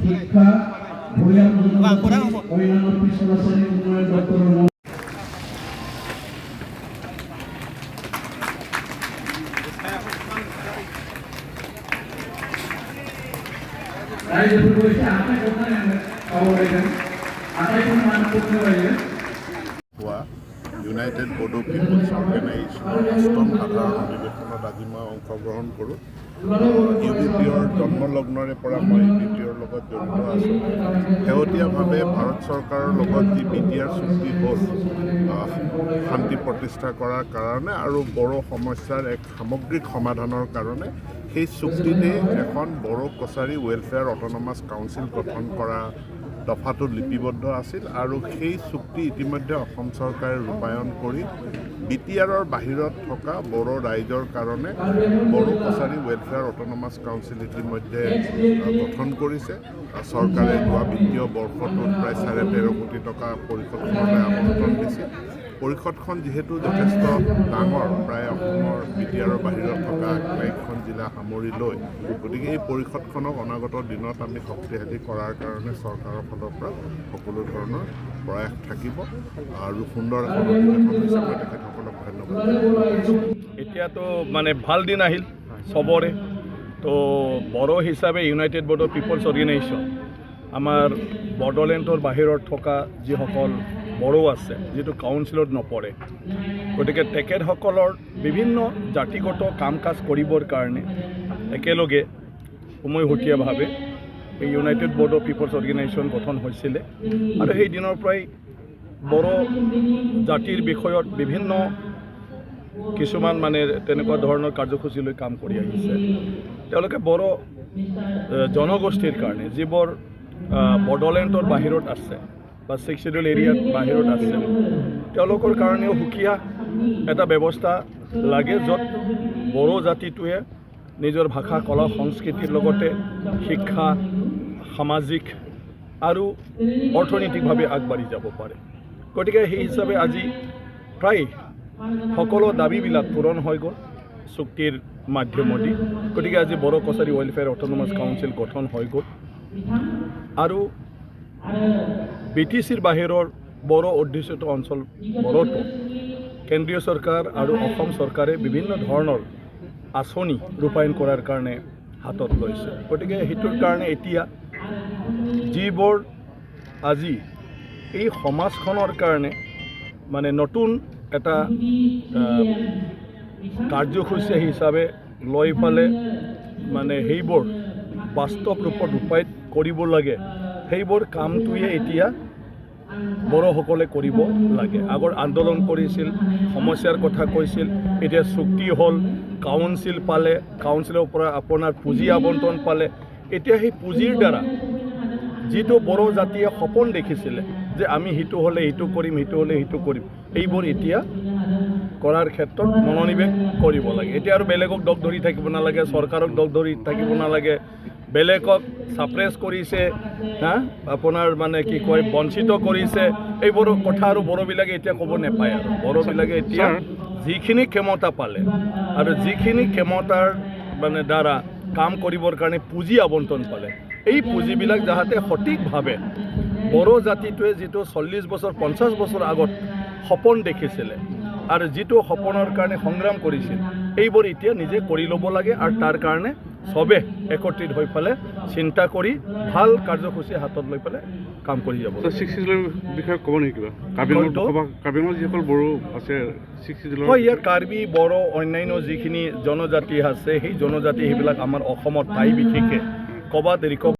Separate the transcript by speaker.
Speaker 1: শিক্ষা, ভৈয়াম জনজাতি অন্যান্য পিছপৰা শ্ৰেণীৰ উন্নয়ন দপ্তৰৰ মন্ত্ৰী। रायजोफोरखौ एसे आखाइ हमनानै आङो खावलायदों, आखाइखौ मानो बायो।
Speaker 2: হোৱা ইউনাইটেড বডো পিপুলছ অৰ্গেনাইজেশ্যনৰ অষ্টম সাধাৰণ অধিৱেশনত আজি মই অংশগ্ৰহণ কৰোঁ। ইউ বি পিৰ জন্মলগ্নৰে পৰা মই ইউ বি পিৰ লগত জড়িত আছোঁ। শেহতীয়াভাৱে ভাৰত চৰকাৰৰ লগত যি বি টি আৰ চুক্তি হ'ল, শান্তি প্ৰতিষ্ঠা কৰাৰ কাৰণে আৰু বড়ো সমস্যাৰ এক সামগ্ৰিক সমাধানৰ কাৰণে, সেই চুক্তিতে এখন Bodo Kachari welfare autonomous council গঠন কৰা দফাটো লিপিবদ্ধ আছিল। আৰু সেই চুক্তি ইতিমধ্যে অসম চৰকাৰে ৰূপায়ণ কৰি বি টি আৰৰ বাহিৰত থকা বড়ো ৰাইজৰ কাৰণে Bodo Kachari welfare autonomous council ইতিমধ্যে গঠন কৰিছে। চৰকাৰে যোৱা বিত্তীয় বৰ্ষটোত প্ৰায় 13.5 কোটি টকা পৰিষদখনলৈ আবণ্টন দিছে। পৰিষদখন যিহেতু যথেষ্ট ডাঙৰ, প্ৰায় অসমৰ বি টি আৰৰ বাহিৰত থকা আটাইকেইখন জিলা সামৰি লৈ, গতিকে এই পৰিষদখনক অনাগত দিনত আমি শক্তিশালী কৰাৰ কাৰণে চৰকাৰৰ ফালৰ পৰা সকলো ধৰণৰ প্ৰয়াস থাকিব। আৰু সুন্দৰ এখন অধিৱেশন হৈছে, মই তেখেতসকলক ধন্যবাদ জনাইছোঁ।
Speaker 3: এতিয়াতো মানে ভাল দিন আহিল চবৰে। তো বড়ো হিচাপে ইউনাইটেড বড়ো পিপলছ অৰ্গেনাইজেশ্যন, আমাৰ বড়োলেণ্ডৰ বাহিৰত থকা যিসকল বড়ো আছে, যিটো কাউন্সিলত নপৰে, গতিকে তেখেতসকলৰ বিভিন্ন জাতিগত কাম কাজ কৰিবৰ কাৰণে একেলগে উমৈহতীয়াভাৱে এই ইউনাইটেড বড়ো পিপলছ অৰ্গেনাইজেশ্যন গঠন হৈছিলে। আৰু সেই দিনৰ পৰাই বড়ো জাতিৰ বিষয়ত বিভিন্ন কিছুমান মানে তেনেকুৱা ধৰণৰ কাৰ্যসূচী লৈ কাম কৰি আহিছে। তেওঁলোকে বড়ো জনগোষ্ঠীৰ কাৰণে যিবোৰ বড়োলেণ্ডৰ বাহিৰত আছে বা ছিক্স শ্বেডিউল এৰিয়াত বাহিৰত আছে, তেওঁলোকৰ কাৰণেও সুকীয়া এটা ব্যৱস্থা লাগে, য'ত বড়ো জাতিটোৱে নিজৰ ভাষা, কলা, সংস্কৃতিৰ লগতে শিক্ষা, সামাজিক আৰু অৰ্থনৈতিকভাৱে আগবাঢ়ি যাব পাৰে। গতিকে সেই হিচাপে আজি প্ৰায় সকলো দাবীবিলাক পূৰণ হৈ গ'ল চুক্তিৰ মাধ্যমেদি। গতিকে আজি Bodo Kachari welfare autonomous council গঠন হৈ গ'ল আৰু বি টি চিৰ বাহিৰৰ বড়ো অধ্যুষিত অঞ্চলবোৰতো কেন্দ্ৰীয় চৰকাৰ আৰু অসম চৰকাৰে বিভিন্ন ধৰণৰ আঁচনি ৰূপায়ণ কৰাৰ কাৰণে হাতত লৈছে। গতিকে সেইটোৰ কাৰণে এতিয়া যিবোৰ আজি এই সমাজখনৰ কাৰণে মানে নতুন এটা কাৰ্যসূচী হিচাপে লৈ পেলাই মানে সেইবোৰ বাস্তৱ ৰূপত ৰূপায়িত কৰিব লাগে, সেইবোৰ কামটোৱে এতিয়া বড়োসকলে কৰিব লাগে। আগৰ আন্দোলন কৰিছিল, সমস্যাৰ কথা কৈছিল, এতিয়া চুক্তি হ'ল, কাউন্সিল পালে, কাউন্সিলৰ পৰা আপোনাৰ পুঁজি আবণ্টন পালে। এতিয়া সেই পুঁজিৰ দ্বাৰা যিটো বড়ো জাতিয়ে সপোন দেখিছিলে যে আমি সিটো হ'লে সিটো কৰিম, সিটো হ'লে সিটো কৰিম, এইবোৰ এতিয়া কৰাৰ ক্ষেত্ৰত মনোনিৱেশ কৰিব লাগে। এতিয়া আৰু বেলেগক দোষ ধৰি থাকিব নালাগে, চৰকাৰক দোষ ধৰি থাকিব নালাগে, বেলেগক ছাপ্ৰেছ কৰিছে, হা আপোনাৰ মানে কি কয়, বঞ্চিত কৰিছে, এইবোৰ কথা আৰু বড়োবিলাকে এতিয়া ক'ব নাপায়। আৰু বড়োবিলাকে এতিয়া যিখিনি ক্ষমতা পালে আৰু যিখিনি ক্ষমতাৰ মানে দ্বাৰা কাম কৰিবৰ কাৰণে পুঁজি আবণ্টন পালে, এই পুঁজিবিলাক যাতে সঠিকভাৱে বড়ো জাতিটোৱে যিটো 40 বছৰ, 50 বছৰ আগত সপোন দেখিছিলে আৰু যিটো সপোনৰ কাৰণে সংগ্ৰাম কৰিছিল, এইবোৰ এতিয়া নিজে কৰি ল'ব লাগে। আৰু তাৰ কাৰণে চবে একত্ৰিত হৈ পেলাই চিন্তা কৰি ভাল কাৰ্যসূচী হাতত লৈ পেলাই কাম কৰি যাব লাগে।
Speaker 4: ছিক্স চিডিউলৰ বিষয়ে ক'ব নেকি কিবা? কাৰ্বি আংলঙত
Speaker 3: কোনটো?
Speaker 4: বসবাস, কাৰ্বি আংলঙত যিসকল বড়ো আছে, ছিক্স চিডিউলৰ
Speaker 3: হয়, ইয়াত কাৰ্বি, বড়ো, অন্যান্য যিখিনি জনজাতি আছে, সেই জনজাতি সেইবিলাক আমাৰ অসমত ঠাই বিশেষে ক'ৰবাত ৰিকভ